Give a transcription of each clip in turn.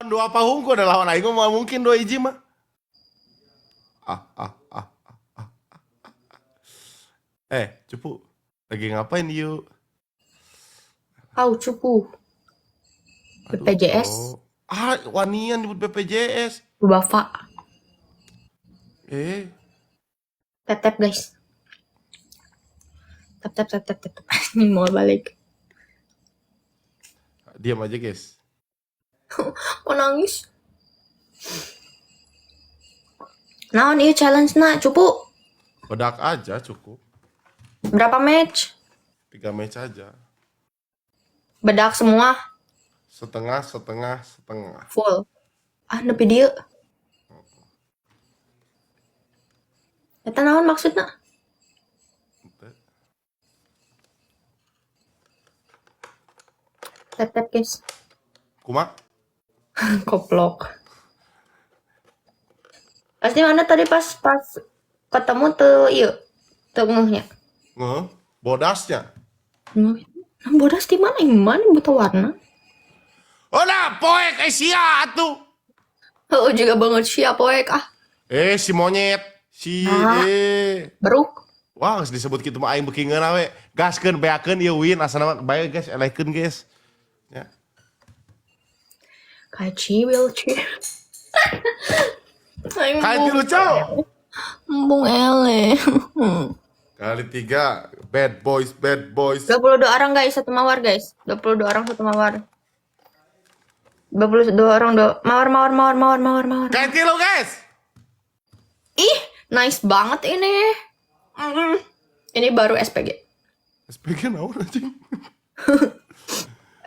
Dua pahungku ada lawan aing mah mungkin dua hiji mah. Ah ah ah ah ah. Ah. Eh, cupu. Lagi ngapain yuk? Kau cupu. Aduh, BPJS. cowok. Ah, wanian nyebut BPJS. Bapak. Eh, Tap tap guys. Tap tap tap tap tap. Ini mau balik. Diam aja, guys. Mau nangis. Naon ieu challenge na cupu. Bedak aja cukup. Berapa match? 3 match aja. Bedak semua Setengah, setengah, setengah. Full. Ah, nepi dieu. Eta naon maksudna? Ente. Tap tap guys. Kuma? Koplok. Pasti mana tadi pas pas ketemu tuh ieu teu ngeuhnya. Ngeh, bodasnya. Ngeuh. Nah, bodas di mana? Yang mana buta warna? Udah, poek sia atuh. Oh, juga banget siap poek ah. Eh, si monyet, si Ah. eh. Beruk. Wah, geus disebut kitu mah aing beuki ngeunah we. Gaskeun beakeun ieu win asana mah bae guys, elehkeun guys. Ya. Kaci wheelchair. Aing Kali tilu, Cok. Embung ele. Kali 3, bad boys, bad boys. 22 orang guys, satu mawar guys. 22 orang satu mawar. 22 orang do mawar mawar mawar mawar mawar mawar. Kali tilu, guys. Ih, nice banget ini. Ini baru SPG. SPG naon anjing?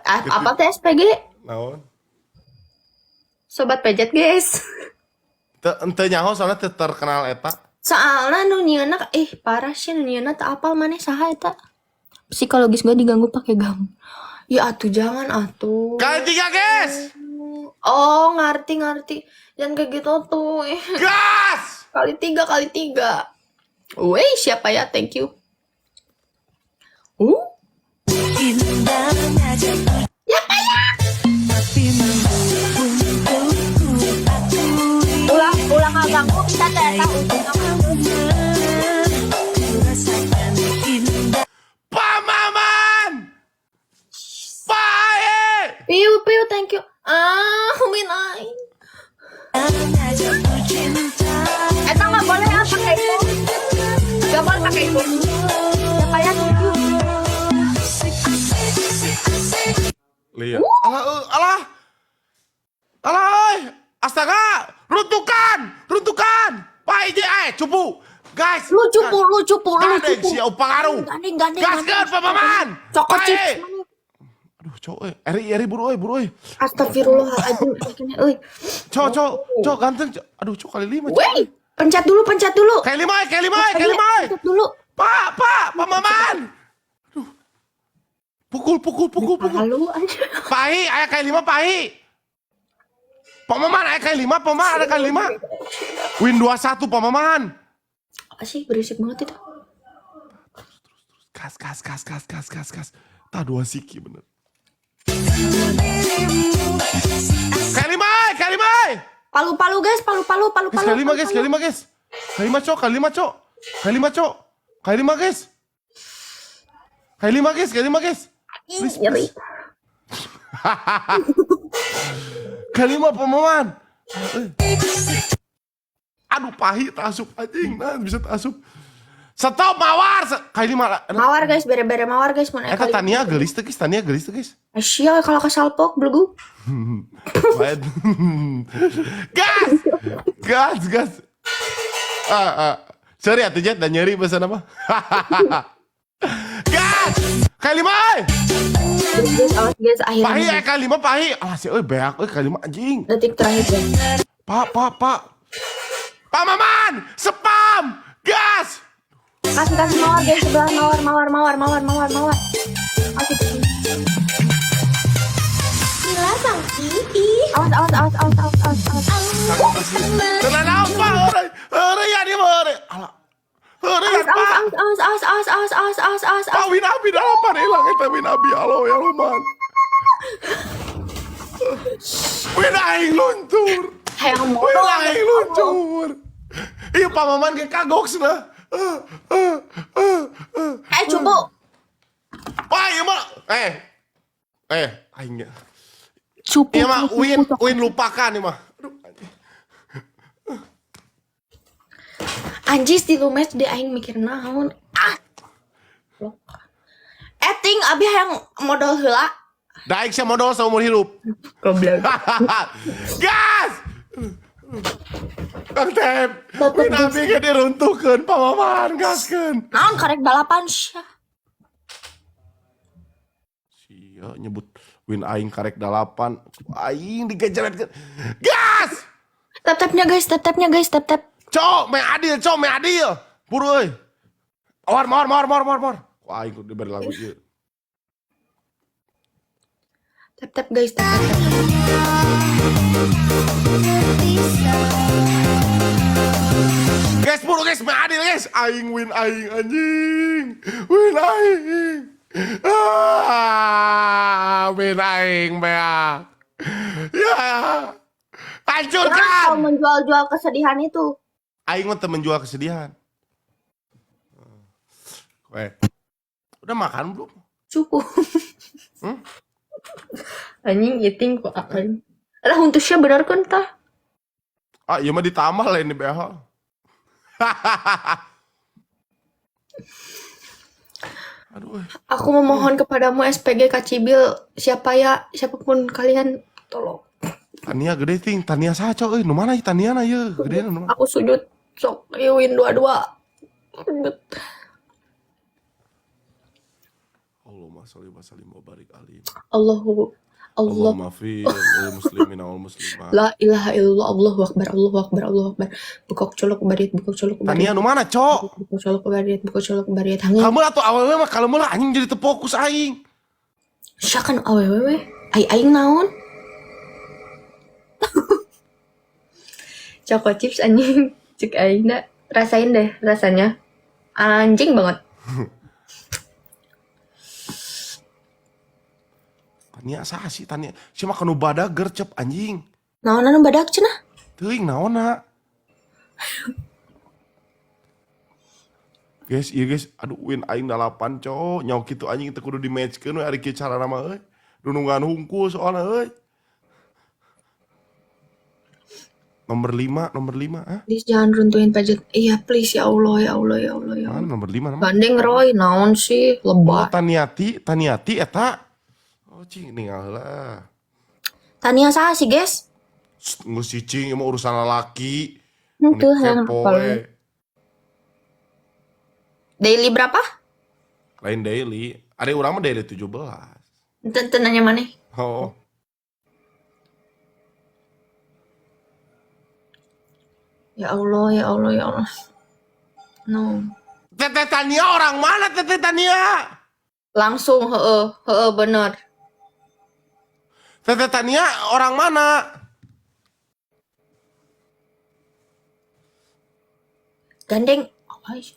Ah, apa tuh SPG? Naon? Sobat Pejet guys. Teu ente nyaho soalnya teu terkenal eta. Soalnya nu nyieunna parah sih nu nyieunna teu apal maneh saha eta. Psikologis gue diganggu pakai gam. Ya atuh jangan atuh. Kali 3, guys. Oh, ngerti ngerti. Jangan kayak gitu tuh. Gas! Kali tiga, kali tiga. Weh, siapa ya? Thank you. Siapa ya? Ulang, ulang ganggu bisa teh tahu. Pamaman! Pae! Piu, piu, thank you. Ah, win aing. Eta nggak boleh ya pakai itu. Nggak boleh pakai itu. Siapa ya? Thank you. Lihat. Alah, alah. Alah, euy. Astaga, runtukan, runtukan. Pak IJ, eh, cupu. Guys. Lu cupu, lu cupu, lu Gandeng, cupu. siap pengaruh. Gandeng, gandeng, Gaskeun, gandeng. Pak Maman. Cokot Pae. chips. Aduh, cok, eh. Eri, Eri, buru, euy, buru, euy. Astagfirullahaladzim. Akhirnya, euy. Cok, cok, cok, ganteng. Cok. Aduh, cok, kali 5, cok. Wey, pencet dulu, pencet dulu. Kali 5, kali 5, kali 5. Pencet dulu. Pak, Pak, Pak Maman. Aduh. Pukul, pukul, pukul, pukul. Malu aja. Pahi, aya kali 5, Pahi. Pak Maman, aya kali 5, Pak Maman, ada kali 5. Win 21, Pak Maman. Apa sih berisik banget itu? Gas, gas, gas, gas, gas, gas, gas. Tah dua siki bener. Kali 5, kali 5. Palu palu guys, palu palu palu Guys, palu. kali 5 guys, kali 5 guys. Kali 5 cok, kali 5 cok. Kali 5 cok. Kali 5 guys. Kali 5 guys, kali 5 guys. Ih, Please, nyeri. please. Kali 5 Pak Maman. Aduh pahit asup anjing. Nah, bisa asup. Stop mawar. Kali 5. Mawar guys, bere-bere mawar guys, mun aya Eta kali. Tania gelis teh guys, Tania gelis teh guys. Asia kalau kesalpok belgu. Main. Gas! Gas, gas. Ah, ah. Sorry atuh Jet, dan nyeri pesan apa? Gas! Kali 5 euy. Guys, awas guys, Pahi akhirnya. eh kali 5 pahi. Alah si euy beak euy kali 5 anjing. Detik terakhir guys. Pak, pak, pak. Pak Maman, spam! Gas! Kasih kasih mawar guys, sebelah mawar mawar mawar mawar mawar mawar. Kasih kasih. Awas awas awas awas awas awas awas. Tenang apa? Heureuy, heureuy ya dia mah heureuy. Alah. Heureuy Awas Pak. awas awas awas awas awas awas awas awas Pak awas. Win Abi 8 hilang eta Win Abi. Halo ya lo man. Win aing luncur. Hayang Win modal. aing luncur. Iya Pak Maman ge kagok cenah. Eh coba. Wah, ieu mah eh eh aing nya. Cupu. Iya mah Cupu, win cupu. win lupakan ieu mah. Aduh, anjing. Anjis di lumes di aing mikir naon. Ah. Eh ting abi hayang modal heula. Da aing sia modal seumur hidup. Goblok. Gas! Kang Tep, Bapak win abi ge diruntuhkeun Pak Maman gaskeun. Naon karek balapan syah. Sia nyebut win aing karek 8. Aing digejeretkeun. Gas! Tap tapnya guys, tap tapnya guys, tap tap. Cok, me adil, cok, me adil. Buru euy. Mor mor mor mor mor mor. Ku aing kudu diberi lagu ieu. Tap tap guys, tap tap. Tap. Guys, buru guys, me adil guys. Aing win aing anjing. Win aing. Ah, win aing bea. Ya. Jangan kau Hancurkan. menjual-jual kesedihan itu. Aing mah teu menjual kesedihan. Eh, udah makan belum? Cukup. Hmm? Anjing eating kok akan. Lah untusnya bener kan tah? Ah, iya mah ditambah lah ini BH. Aduh, eh. Aku memohon kepadamu SPG Kacibil, siapa ya, siapapun kalian, tolong. Tania gede ting, Tania saha cok euy, nu mana ieu Tania na ieu, gede nu mana? Aku sujud sok iwin dua-dua. Sujud. Allahumma sholli wa sallim wa barik alaihi. Allahu Allah Allahumma fir lil muslimina wal muslimat. la ilaha illallah Allahu akbar Allahu akbar Allahu akbar. Bukok colok barit bukok colok barit. Tania nu mana cok? Bukok colok barit bukok colok barit hangin. Kamu atuh awewe mah kalau lah anjing jadi terfokus aing. Sia kan awewe we. Ai aing naon? Choco chips anjing. Cek aing dah. Rasain deh rasanya. Anjing banget. Tania saha sih Tania? Si mah kanu badag gercep anjing. Naon anu badak cenah? Teuing naonna. Guys, iya guys, aduh win aing 8 cok. Nyawa kitu anjing teu kudu di-matchkeun we ari kieu carana mah euy. Dunungan hungkul soalna euy. Nomor 5, nomor 5, ah. Please jangan runtuhin budget. Iya please ya Allah ya Allah ya Allah ya Mana Allah. nomor 5 nama? Gandeng Roy naon sih Oh, lebah. Taniati, Taniati eta. Oh, cing ninggal lah. Tania saha sih guys? Shh, geus si cing ieu mah urusan lalaki. Henteu Meni hayang kepo hafal. we. Daily berapa? Lain daily. Ada urang mah daily 17. Henteu henteu nanya maneh. Oh. Ya Allah ya Allah ya Allah. No. Teteh Tania orang mana Teteh Tania? Langsung heeh heeh bener. Teteh Tania orang mana? Gandeng apa sih?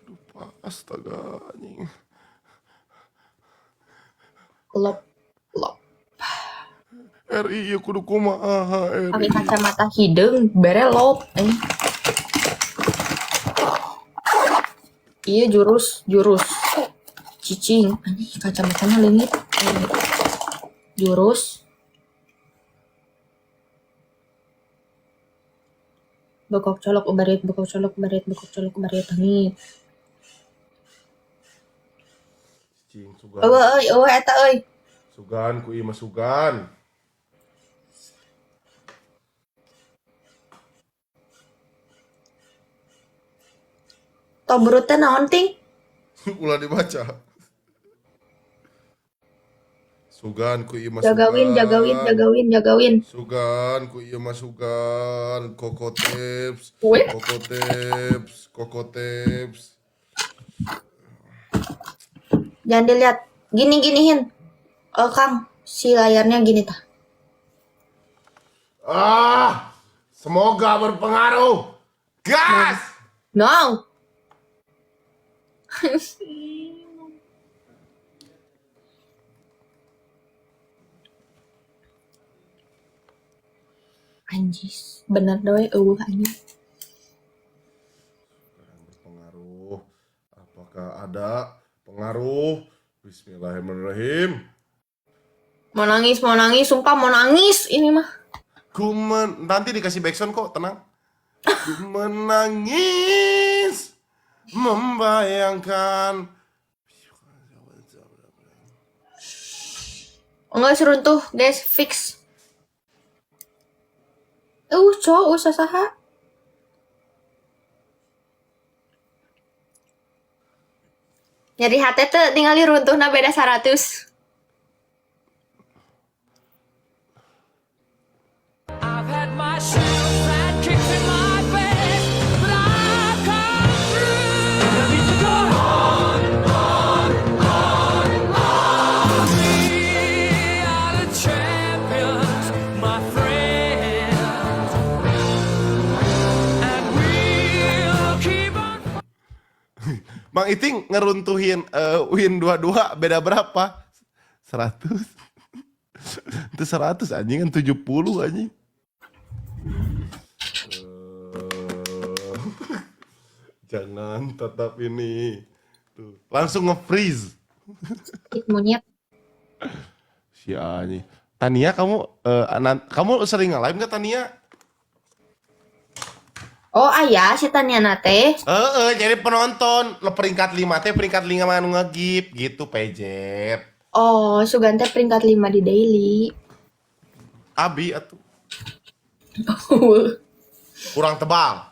Aduh, Pak, astaga anjing. Lop lop. RI ieu kudu kumaha Pakai RI. kacamata hidung bere lop. Eh. Iya jurus jurus. Cicing anjing kacamatanya leungit. Eh. Jurus. Bokok colok ubarit bokok colok ubarit bokok colok ubarit hangit. Cing sugan. Eueuh euy eueuh eta euy. Sugan ku ieu mah sugan. Tobrut teh naon ting? Ulah dibaca. Sugan ku ieu mah Jagawin jagawin sugan. Jagawin jagawin. Sugan ku ieu mah sugan. Koko tips, Weh. koko tips, koko tips. Jangan dilihat. Gini ginihin. Oh Kang, si layarnya gini tah. Ah, semoga berpengaruh. Gas! No. Anjis, bener doe euweuh anjing. Sekarang berpengaruh. Apakah ada pengaruh? Bismillahirrahmanirrahim. Mau nangis, sumpah mau nangis ini mah. Nanti dikasih backsound kok, tenang. Ku menangis membayangkan. Enggak seruntuh, guys, fix. Cowok usah saha. Nyeri hati tuh tinggal runtuhna beda 100. I've had my share of bad kicks in my face, but I've come through. To go on, on, on, on. We are the champions, my friends, and we'll keep on. Bang Iting ngeruntuhin win 22 beda berapa? 100. Itu 100 anjing kan 70 anjing. Eh, jangan tetap ini. Tuh, langsung nge-freeze. Ih, monyet. Si anjing. Tania kamu kamu sering nge-live nggak, Tania? Oh ayah si Tania nate. Heeh, jadi penonton lo peringkat 5 teh peringkat 5 anu nge-give gitu pejet. Oh, Sugante peringkat 5 di daily. Abi atuh kurang tebal.